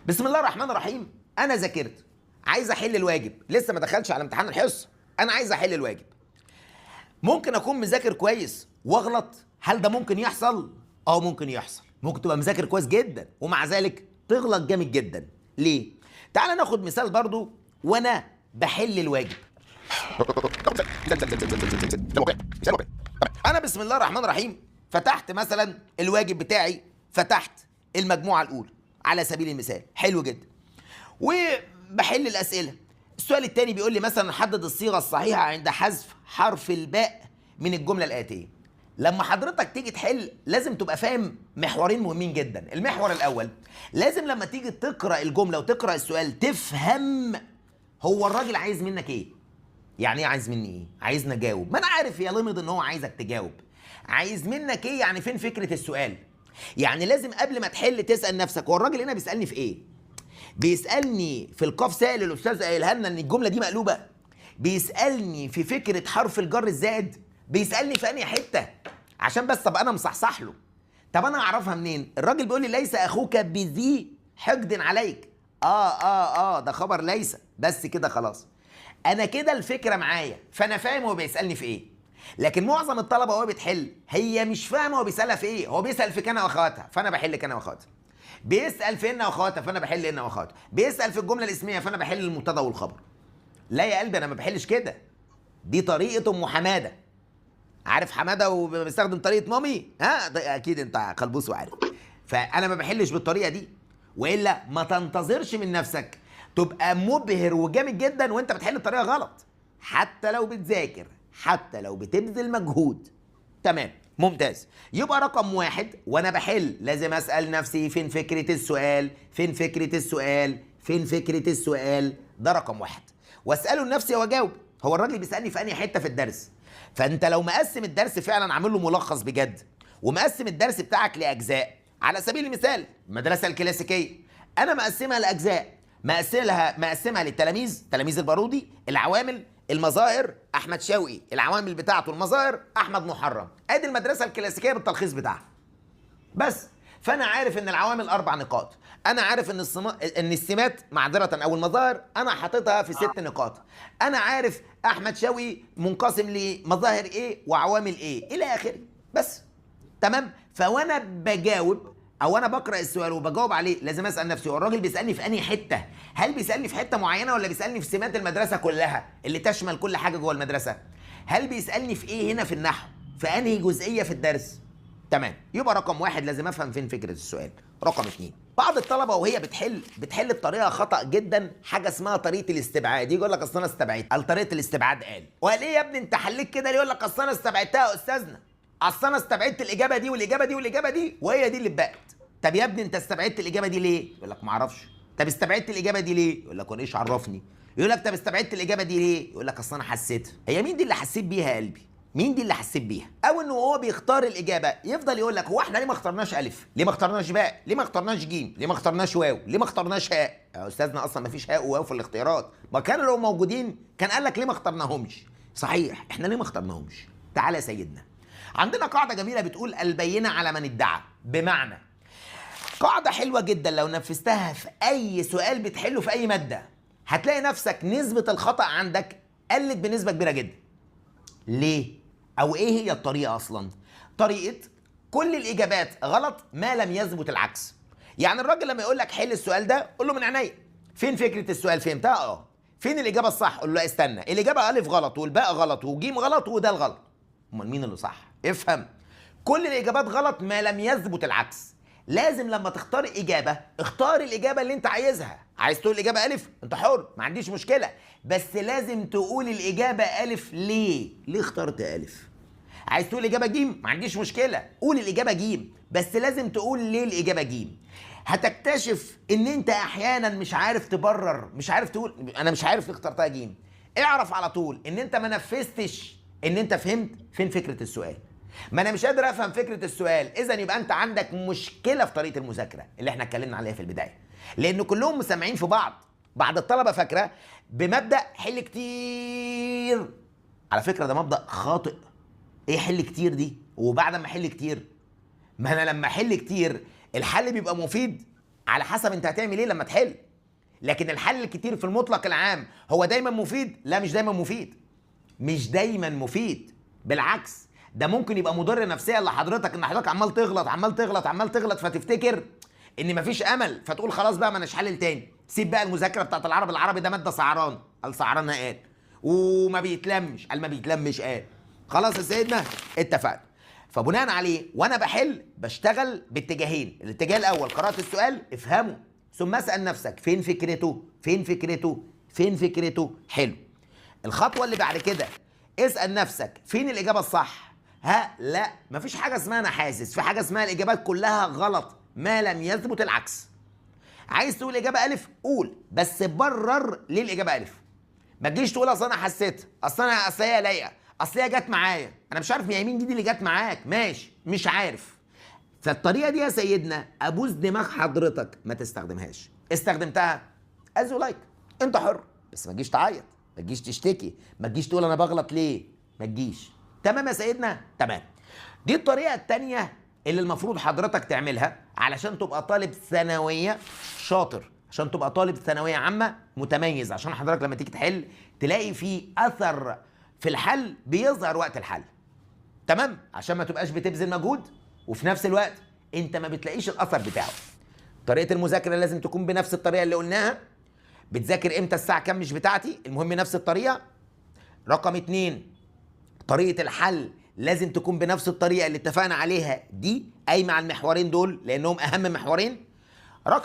بسم الله الرحمن الرحيم، انا ذاكرت، عايز احل الواجب، لسه ما دخلش على امتحان الحصة، انا عايز احل الواجب. ممكن اكون مذاكر كويس واغلط؟ هل ده ممكن يحصل؟ اه ممكن يحصل. ممكن تبقى مذاكر كويس جدا ومع ذلك تغلط جامد جدا. ليه؟ تعال ناخد مثال برضو وانا بحل الواجب. انا بسم الله الرحمن الرحيم فتحت مثلا الواجب بتاعي، فتحت المجموعة الاولى على سبيل المثال، حلو جدا، وبحل الاسئلة. السؤال الثاني بيقول لي مثلا حدد الصيغة الصحيحة عند حذف حرف الباء من الجملة الاتية. لما حضرتك تيجي تحل لازم تبقى فاهم محورين مهمين جدا. المحور الاول، لازم لما تيجي تقرا الجملة وتقرا السؤال تفهم هو الراجل عايز منك ايه. يعني ايه عايز مني ايه؟ عايزني اجاوب. ما انا عارف يا لمض ان هو عايزك تجاوب. عايز منك ايه؟ يعني فين فكرة السؤال؟ يعني لازم قبل ما تحل تسال نفسك هو الراجل هنا بيسالني في ايه؟ بيسالني في القاف سائل الاستاذ قايلها لنا ان الجملة دي مقلوبة؟ بيسالني في فكرة حرف الجر الزائد؟ بيسالني في انهي حتة؟ عشان بس ابقى انا مصحصح له. طب انا اعرفها منين؟ الراجل بيقول لي ليس اخوك بذي حقد عليك. ده خبر ليس، بس كده خلاص. انا كده الفكرة معايا، فانا فاهم هو بيسالني في ايه. لكن معظم الطلبة وهو بتحل هي مش فاهمه هو بيسالها في ايه. هو بيسال في كان واخواتها، فانا بحل كان واخواتها. بيسال في ان واخواتها، فانا بحل ان واخواتها. بيسال في الجملة الاسمية، فانا بحل المبتدا والخبر. لا يا قلبي انا ما بحلش كده. دي طريقه ام حمادة. عارف حمادة وبيستخدم طريقه مامي؟ ها اكيد انت قلبوس وعارف. فانا ما بحلش بالطريقة دي، والا ما تنتظرش من نفسك تبقى مبهر وجامد جدا وانت بتحل بطريقة غلط، حتى لو بتذاكر، حتى لو بتبذل مجهود. تمام، ممتاز. يبقى رقم واحد، وانا بحل لازم اسال نفسي فين فكرة السؤال، فين فكرة السؤال، فين فكرة السؤال. ده رقم واحد، واساله لنفسي واجاوب. هو الراجل بيسالني في انهي حتة في الدرس؟ فانت لو مقسم الدرس فعلا، عامل له ملخص بجد، ومقسم الدرس بتاعك لاجزاء. على سبيل المثال المدرسة الكلاسيكية انا مقسمها لاجزاء، مقسمها للتلاميذ، تلاميذ البارودي، العوامل، المظاهر احمد شوقي، العوامل بتاعته المظاهر احمد محرم. ادي المدرسة الكلاسيكية بالتلخيص بتاعها بس. فانا عارف ان العوامل 4 نقاط، انا عارف ان ان السمات معذرة او المظاهر انا حاططها في 6 نقاط، انا عارف احمد شوقي منقسم لمظاهر ايه وعوامل ايه الى اخره بس. تمام. فوانا بجاوب او انا بقرا السؤال وبجاوب عليه لازم اسال نفسي هو الراجل بيسالني في انهي حتة؟ هل بيسالني في حتة معينة ولا بيسالني في سمات المدرسة كلها اللي تشمل كل حاجة جوه المدرسة؟ هل بيسالني في ايه هنا في النحو؟ في انهي جزئية في الدرس؟ تمام. يبقى رقم واحد لازم افهم فين فكرة السؤال. رقم 2، بعض الطلبة وهي بتحل بطريقة خطا جدا، حاجة اسمها طريقه الاستبعاد. يجي يقول لك اصل انا استبعدت، قال طريقه الاستبعاد قال. وقال ايه يا ابني انت حليت كده ليه؟ يقول لك اصل انا استبعدتها يا استاذنا، اصل انا استبعدت الاجابة دي والاجابة دي والاجابة دي وهي دي اللي اتبقت. طب يا ابني انت استبعدت الاجابة دي ليه؟ يقول لك ما اعرفش. طب استبعدت الاجابة دي ليه؟ يقول لك وانا ايش عرفني. يقول لك طب استبعدت الاجابة دي ليه؟ يقول لك اصل انا حسيتها. هي مين دي اللي حسيت بيها يا قلبي؟ مين دي اللي حسيت بيها؟ او انه هو بيختار الاجابة يفضل يقول لك هو احنا ليه ما اخترناش الف؟ ليه ما اخترناش باء؟ ليه ما اخترناش جيم؟ ليه ما اخترناش واو؟ ليه ما اخترناش هاء؟ يا استاذنا اصلا ما فيش هاء وواو في الاختيارات، ما كانوا لو موجودين كان قال لك ليه ما اخترناهمش. صحيح، احنا ليه ما اخترناهمش؟ تعالى يا سيدنا، عندنا قاعدة جميلة بتقول البينة على من ادعى. بمعنى قاعدة حلوة جدا لو نفذتها في اي سؤال بتحله في اي مادة هتلاقي نفسك نسبه الخطا عندك قلت بنسبة كبيرة جدا. ليه؟ او ايه هي الطريقة اصلا؟ طريقه كل الاجابات غلط ما لم يثبت العكس. يعني الراجل لما يقول لك حل السؤال ده قول له من عينيا، فين فكرة السؤال؟ فهمتها؟ اه. فين الاجابة الصح؟ قول له استنى، الاجابة الف غلط والباء غلط وجيم غلط وده الغلط. امال مين اللي صح؟ افهم، كل الاجابات غلط ما لم يثبت العكس. لازم لما تختار اجابه اختار الاجابة اللي انت عايزها. عايز تقول الاجابة الف انت حر، ما عنديش مشكلة، بس لازم تقول الاجابة الف ليه؟ ليه اخترت الف؟ عايز تقول الاجابة جيم، ما عنديش مشكلة، قول الاجابة جيم، بس لازم تقول ليه الاجابة جيم. هتكتشف ان انت احيانا مش عارف تبرر، مش عارف تقول انا مش عارف ليه اخترتها جيم. اعرف على طول ان انت ما نفذتش، ان انت فهمت فين فكرة السؤال. ما انا مش قادر افهم فكرة السؤال، اذا يبقى انت عندك مشكلة في طريقه المذاكرة اللي احنا اتكلمنا عليها في البداية، لان كلهم مسامعين في بعض. بعض الطلبة فاكره بمبدا حل كتير. على فكرة ده مبدا خاطئ. ايه حل كتير دي؟ وبعد ما احل كتير، ما انا لما احل كتير الحل بيبقى مفيد؟ على حسب انت هتعمل ايه لما تحل. لكن الحل الكتير في المطلق العام هو دايما مفيد؟ لا، مش دايما مفيد، مش دايما مفيد، بالعكس ده ممكن يبقى مضر نفسيا لحضرتك، ان حضرتك عمال تغلط عمال تغلط عمال تغلط، فتفتكر ان مفيش امل، فتقول خلاص بقى ما اناش حلل تاني، سيب بقى المذاكرة بتاعت العربي، العربي ده مادة سعران، قال سعران قال، وما بيتلمش، قال ما بيتلمش قال. خلاص يا سيدنا اتفقنا. فبناء عليه وانا بحل بشتغل باتجاهين، الاتجاه الاول قرات السؤال افهمه، ثم اسال نفسك فين فكرته، فين فكرته، فين فكرته. حلو. الخطوة اللي بعد كده اسال نفسك فين الاجابة الصح. ها لا، مفيش حاجة اسمها انا حاسس، في حاجة اسمها الاجابات كلها غلط ما لم يثبت العكس. عايز تقول اجابه الف قول، بس برر ليه الاجابة الف. ما تجيش تقول اصل انا حسيت، اصل انا اصل هي لايقة، اصل هي جت معايا، انا مش عارف يا مين دي اللي جت معاك، ماشي مش عارف. فالطريقه دي يا سيدنا ابوس دماغ حضرتك ما تستخدمهاش. استخدمتها as you like، انت حر، بس ما تجيش تعيط، ما تجيش تشتكي، ما تجيش تقول انا بغلط ليه، ما تجيش. تمام يا سيدنا؟ تمام. دي الطريقة الثانية اللي المفروض حضرتك تعملها علشان تبقى طالب ثانوية شاطر، عشان تبقى طالب ثانوية عامة متميز، عشان حضرتك لما تيجي تحل تلاقي في اثر في الحل بيظهر وقت الحل. تمام؟ عشان ما تبقاش بتبذل مجهود وفي نفس الوقت انت ما بتلاقيش الاثر بتاعه. طريقه المذاكرة لازم تكون بنفس الطريقة اللي قلناها. بتذاكر امتى، الساعة كام مش بتاعتي، المهم نفس الطريقة. رقم 2، طريقه الحل لازم تكون بنفس الطريقة اللي اتفقنا عليها دي، قايمة على المحورين دول لانهم اهم محورين.